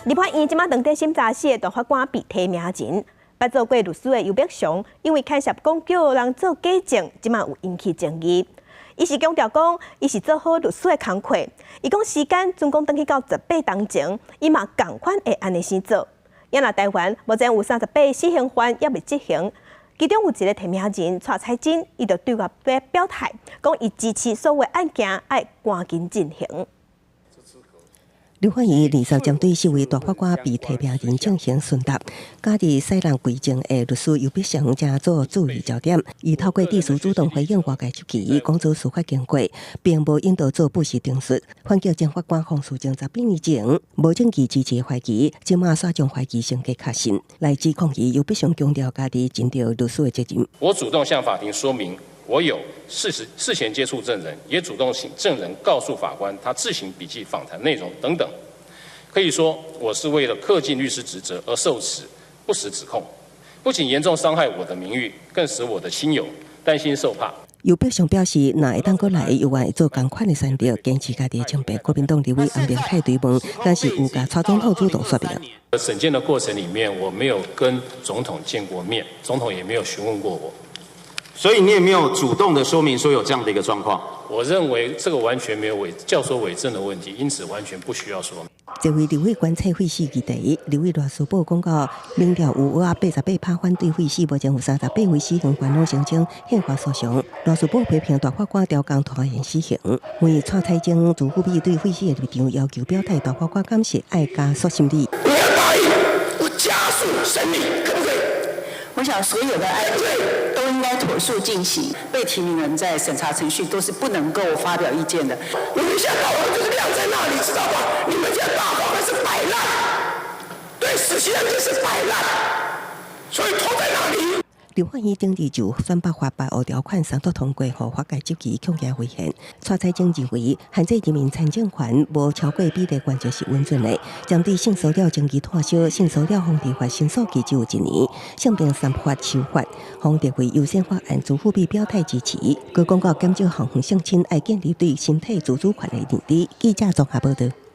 立法院這馬當佇審查四个大法官被提名人，捌做過律師的游碧祥，因為牽涉講叫人做假證，這馬有引起爭議。伊是強調講，伊是做好律師的工課。伊講時間準講轉去到18冬前，伊嘛仝款會按呢生做。也若台灣目前有38死刑犯猶未執行，其中有一个提名人蔡彩珍，伊就對外表表態，講伊支持所有案件愛趕緊進行。立法院二十針對四位大法官被提名人進行詢答，佮佇使人規證的律師游碧祥成做注意焦點。伊透過致詞主動回應外界質疑，講做司法經過，並無引導做不實陳述。反擊前法官洪慈正18年前無證據支持懷疑，這馬煞將懷疑升格確信，來指控伊游碧祥強調家己盡著律師的責任。我主動向法庭說明，我有事實事前接觸證人，也主動請證人告訴法官他自行筆記訪談內容等等。可以說，我是為了恪盡律師職責而受此不實指控，不僅嚴重傷害我的名譽，更使我的親友擔心受怕。游碧祥表示，若會當閣來，猶原會做仝款的選擇，堅持家己的清白。國民黨立委楊明凱追問，敢是有共蔡總統主動說明。審件的過程裡面，我沒有跟總統見過面，總統也沒有詢問過我。所以你也沒有主動的說明說有這樣的一個狀況。我認為這個完全沒有偽教唆偽證的問題，因此完全不需要說明。這位立委觀察廢死議題，立委賴士葆講到，民調有88%反對廢死，目前有38位死刑犯攏聲稱憲法訴訟。賴士葆批評大法官刁工拖延死刑，問蔡彩晶、朱富美對廢死的立場要求表態，大法官敢是愛加速審理。我要答應，我加速審理，可不可以？我想所有的案件都應該妥速進行，被提名人在審查程序都是不能夠發表意見的。你們現在大法官就是晾在那裡，知道吧？你們現在大法官是擺爛，對死刑案件是擺爛，所以拖在那裡。立法院頂日就選北法排污條款三讀通過，予法界質疑強行違憲。蔡彩晶認為，限制人民參政權無超過比例原則是穩準的。針對性騷擾爭議炭燒，性騷擾防治法申訴期只有一年，性病三法修法，黃德惠優先法案朱富美表態支持。閣講到減少校園性侵，愛建立對身體自主權的認知。記者綜合報道。